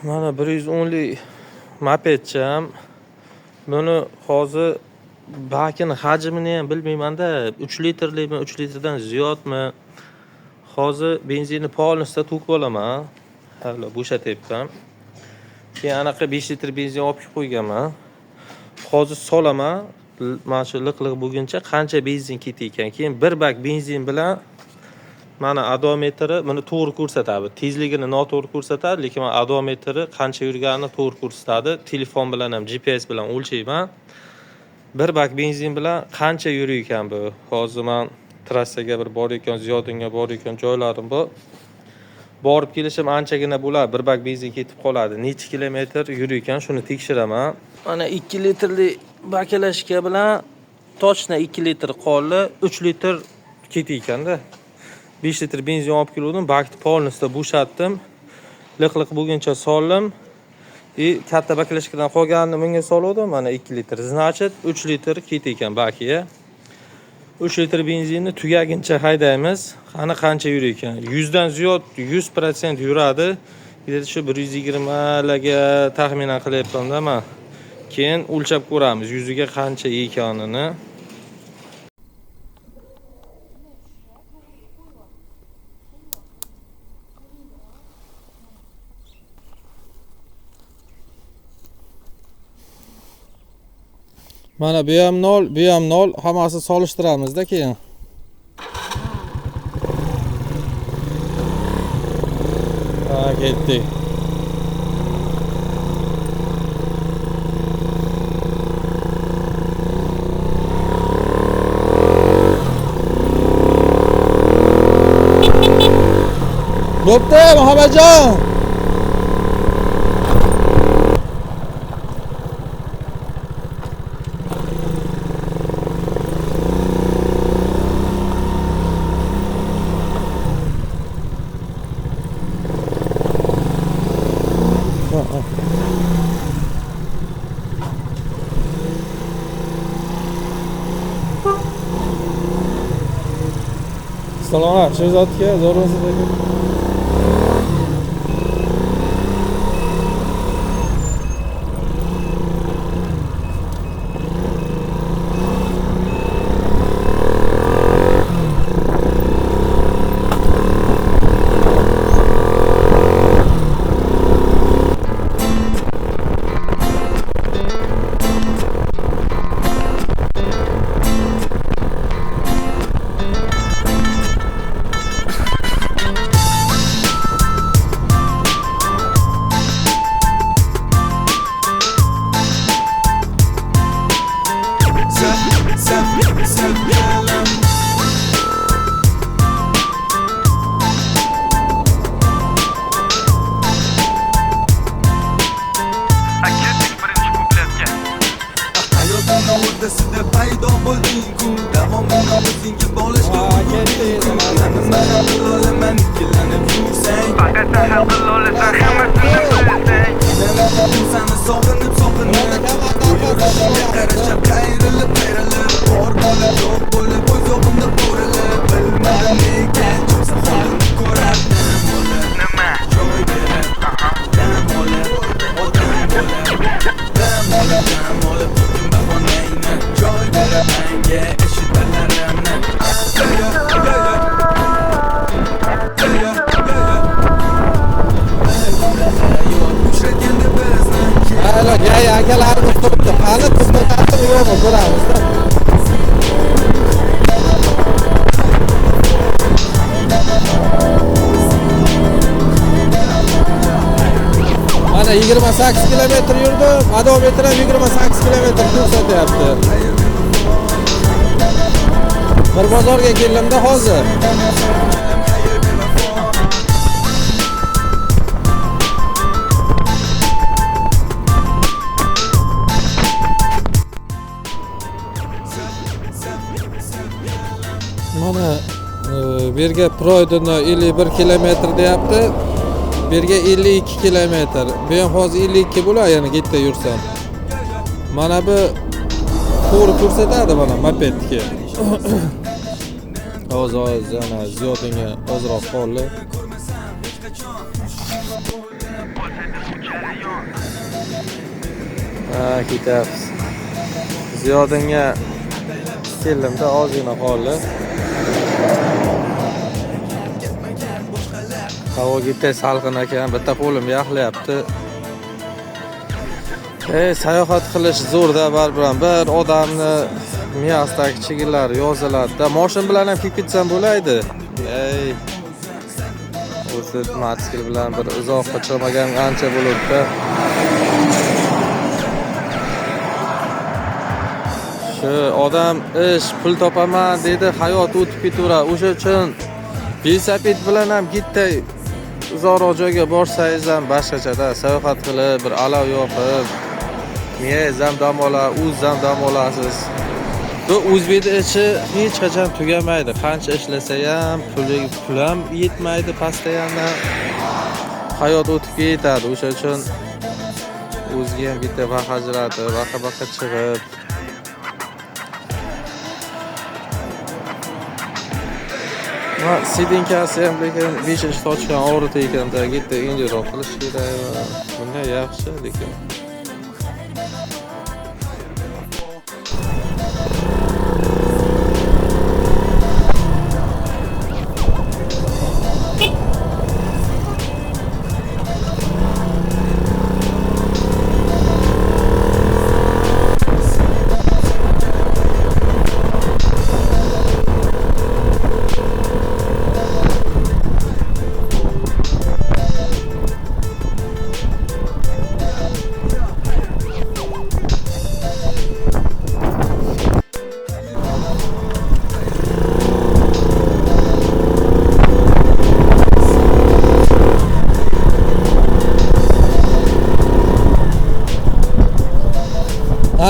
Mana 110lik mopedcham. Buni hozir bakini hajmini ham bilmayman-da, 3 litrlikmi, 3 litrdan ziyodmi? Hozir benzinni polностью to'kib olaman. Hali bo'shatyapman. Keyin anaqa 5 litr benzin olib kelib qo'yganman. Hozir solaman, mana shu liq-liq bo'lguncha qancha benzin ketayotgan. Keyin bir bak benzin bilan mana odometri buni to'g'ri ko'rsatadi. Tezligini noto'g'ri ko'rsatadi, lekin mana odometri qancha yurganini to'g'ri ko'rsatadi. Telefon bilan ham GPS bilan o'lchayman. Bir bak benzin bilan qancha yurayotgan bu. Hozir men trassaga bir borayotgan, Ziyodinga borayotgan joylarim bor. Borib kelishim anchagina bo'ladi. Bir bak benzin ketib qoladi. Necha kilometr yurayotgan shuni tekshiraman. Mana 2 litrlik bakalashka bilan точно 2 litr qoldi, 3 litr ketayotganda. 5 litr benzin olib kelgandim, bakni polностью bo'shatdim. Liq-liq bo'lguncha soldim. И katta bakalashkadan qolganini bunga soluvdim, mana 2 litr. Значит, 3 litr ketayotgan bakiga. 3 litr benzinni tugaguncha haydaymiz. Qani qancha yurayotgan? 100 dan ziyod, 100% yuradi. Где-то shu 120 larga taxminan qilyapman-da men. Keyin o'lchab ko'ramiz yuziga qancha ekanini. Mana bu ham 0, bu ham 0, hammasi solishtiramizda keyin. Ha, ketdik. Bo'pti, Muhammadjon. Assalomu alaykum, Sherzod aka, zo'rmisiz aka? Ketdik birinchi kupletga. Hayotimni o'rtasida paydo bo'lding-ku, davomini o'zingga bog'lashga ulgurding-ku. Nima ham qilolaman ikkilanib yursang, Faqat sen hal qila olasan hammasini bilsang. Yana seni sog'inib sog'inib, yurishingga qarashab qayrilib qayrilib, bor bo'lib yo'q bo'lib o'z yo'g'imda bo'rilib, bilmadim nega chiqsa holimni ko'rardim bo'lib. Nima? Joy berib, dam olib, odam bo'lib, dam olib, dam olib, tutdim bahonangni, joy berib menga eshitalarimni. Yo, yo, yo. Yo, yo, yo, yo. Hayot uchratganda bizni. Halo, gay akalarimiz turibdi. Qani to'xtatadimi yo'qmi ko'ramiz-da. Mana 28 kilometr yurdim, odometr ham 28 kilometr ko'rsatyapti. Bir bozorga keldimda hozir. Mana bu yerga пройдено 51 kilometr deyapti. Bu yerga 52 kilometr. Bu ham hozir 52 bo'ladi, yana ketda yursam. Mana bu to'g'ri ko'rsatadi mana mopedniki. Hozir hozir ana Ziyodinga ozroq qoldi. Bo'lsaydi bu jarayon. Ha, ketyapmiz. Ziyodinga keldimda, ozgina qoldi. Havo bitta salqin ekan, bitta qo'lim yaxlayapti. Ey, sayohat qilish zo'rda baribir ham. Bir odamni miyasidagi chigillar yoziladi-da. Moshin bilan ham kelib ketsam bo'ladi. Ey, o'zi mototsikl bilan bir uzoqqa chiqmagan ancha bo'libdi. Shu odam ish, pul topaman dedi, hayot o'tib ketaveradi. O'sha uchun velosiped bilan ham bitta uzoqroq joyga borsangiz ham boshqachada sayohat qilib, bir alov yoqib, miyangiz ham dam oladi, o'zingiz ham dam olasiz. Bu o'zbekni ishi hech qachon tugamaydi. Qancha ishlasa ham pul ham yetmaydi, постоянно hayot o'tib ketadi. O'sha uchun o'ziga ham bitta vaqt ajratib, vaqti-vaqti chiqib. Va сиденька si ham lekin beshinchi tochkan og'ritdi ekanda, bitta yengilroq qilish kerak. Bunday yaxshi lekin.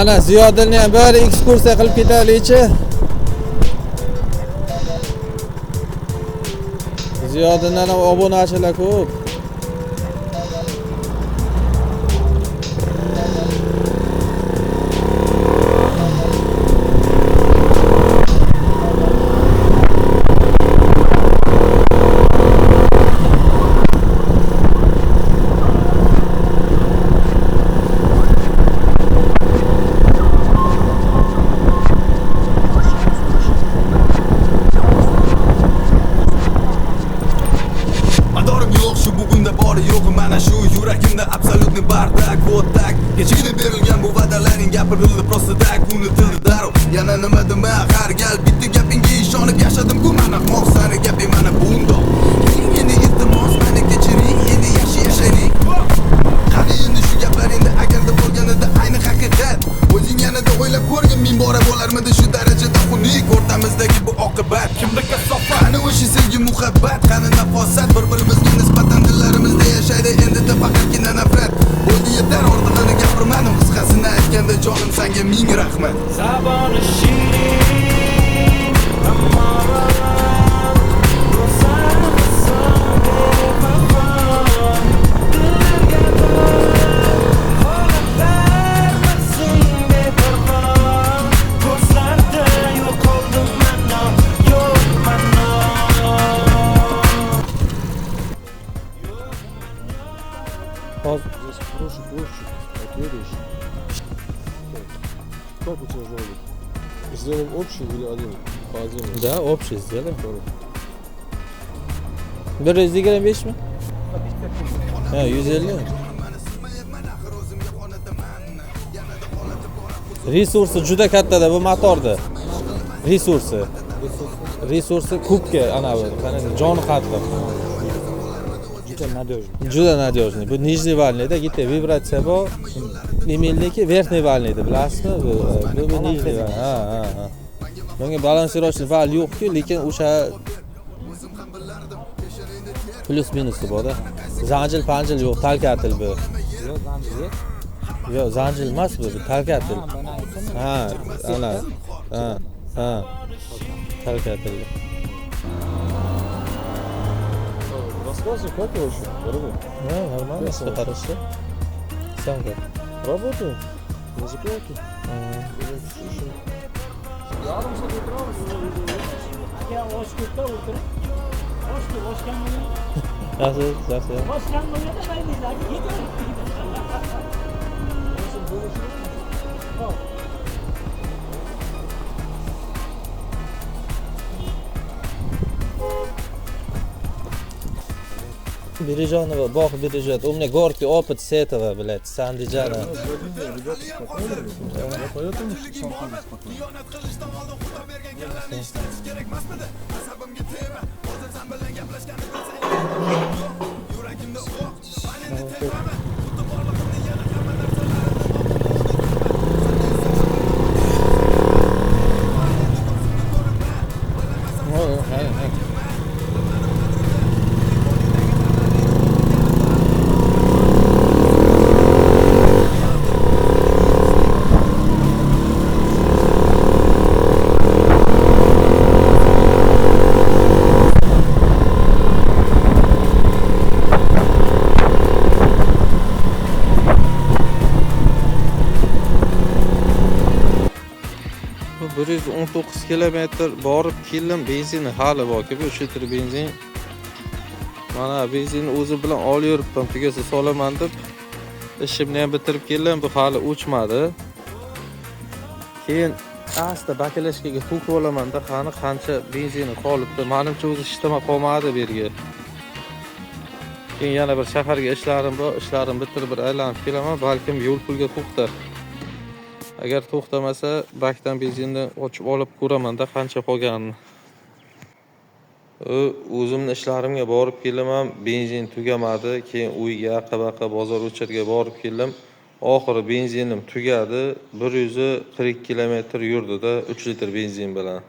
Ana Ziyodinni ham bir ekskursiya qilib ketaylikchi. Ziyodindan ham obunachilar ko'p. Madorim yo'q, shu bugunda bori yo'q, mana shu yuragimda абсолютный бардак, вот так. Kechagina berilgan bu va'dalaring gapirildi просто так, unutildi darrov. Yana nima dema, har gal bitta gapingga ishonib yashadim-ku, mana ahmoq sani gaping mana bundoq. Keling endi, iltimos, meni kechiring, endi yaxshi yashaylik. Qani endi shu gaplaringda agarda bo'lganida ayni haqiqat. O'zing yanada o'ylab ko'rgin, ming bora bo'larmidi shu darajada xunuk o'rtamizdagi bu oqibat. Kimda kasofat? Qani o'sha sevgi, muhabbat, qani nafosat, bir-birimizga nisbatan dillarimizda yashaydi endida faqatgina nafrat. Bo'ldi, yetar, ortig'ini gapirmadim, qisqasini aytganda jonim sanga ming rahmat. Zaboni shirin, ammo bo'lsan bevafo. Dillarga bir holat bermasin beparvo. Ko'zlarda yo'qoldi ma'no, yo'q ma'no. Hozir Здесь хороший площадь, отъедешь. Так. Как у тебя жолик? Сделаем общий или один? По отдельности? Да, общий сделаем. 125 mi? Ha, 150. Resursi juda kattada bu motorda. Resursi. Resursi ko'pga anavi, qanday joni qattiq. Juda надежный. Juda надежный. Bu нижний вальный da bitta vibratsiya bor. Emelniki верхний вальный da bilasizmi? Bu нижний вал. Ha. Bunga балансировочный val yo'q-ku, lekin o'sha plyus minusi bor-da. Zanjil panjil yo'q, толкатель bu. Yo'q, zanjir yo'q. Yo'q, zanjil emas bu, bu толкатель. Ha, mana aytdim. Ha, ana. Ha. Толкатель. Рассказывай, как вообще, дорогой? Да, нормально, все хорошо. Сам как? Работаю. На закладке. Yarim soat o'tiramiz. Aka, osh ko'pda o'tirib. Osh ko'p, osh kam. Yaxshi, yaxshi. Бережанова, Бог бережет. У меня горький опыт с этого, блядь, с Андижана. Ребята спокойно. Я поэтому сам тоже спокойно. Bu 119 kilometr borib keldim, benzini hali borki, bu 3 litr benzin. Mana benzinni o'zi bilan olib yuribman, tugasa solaman deb ishimni ham bitirib keldim, bu hali o'chmadi. Keyin asta bakalashkaga to'kib olamanda, qani qancha benzini qolibdi. Menimcha o'zi ishlama qolmadi bu yerga. Keyin yana bir shaharga ishlarim bor, ishlarim bitirib bir aylanib kelaman, balkim yo'l pulga to'xtar. Agar to'xtamasa, bakdan benzinni ochib olib ko'ramanda qancha qolganini. O'zimni ishlarimga borib keldim ham, benzin tugamadi. Keyin uyga, aqqa-baqqa bozor o'chirga borib keldim. Oxiri benzinim tugadi. 142 kilometr yurdida 3 litr benzin bilan.